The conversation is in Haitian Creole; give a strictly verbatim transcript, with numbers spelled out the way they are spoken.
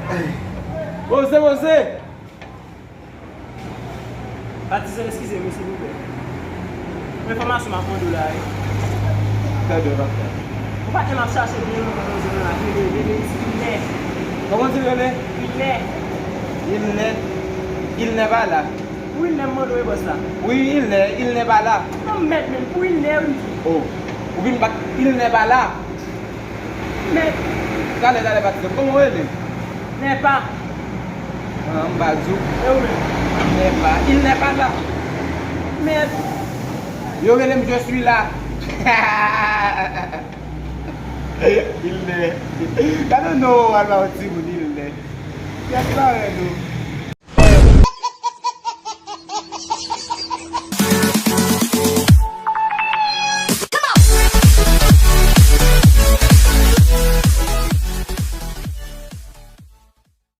Poze, poze! Patizan, eskize m wi, silvouplè. Yon enfòmasyon m ap mande w la, wi. Tande w, doktè. Yon patnè m ap chache byen lontan nan zòn nan la, ki rele Rene Ilnè. Kòman w di l rele? Ilnè. Ilnè? Ilnè pa la. Pou Ilnè m mande w, wi, bòs la. Wi, Ilnè, Ilnè pa la. Non, mèt, men pou Ilnè, wi, m di. Oh, ou vin bat Ilnè pa la. Mèt. Talè, talè, patizan. Kòman w rele? Nèpa. Ah, m pa di w. E ou menm? Nèpa. Ilnè pa la. Mèt. Yo rele m Je suis là. Ilnè. Gade non, al ba yon timoun Ilnè. Kèk parèy nou.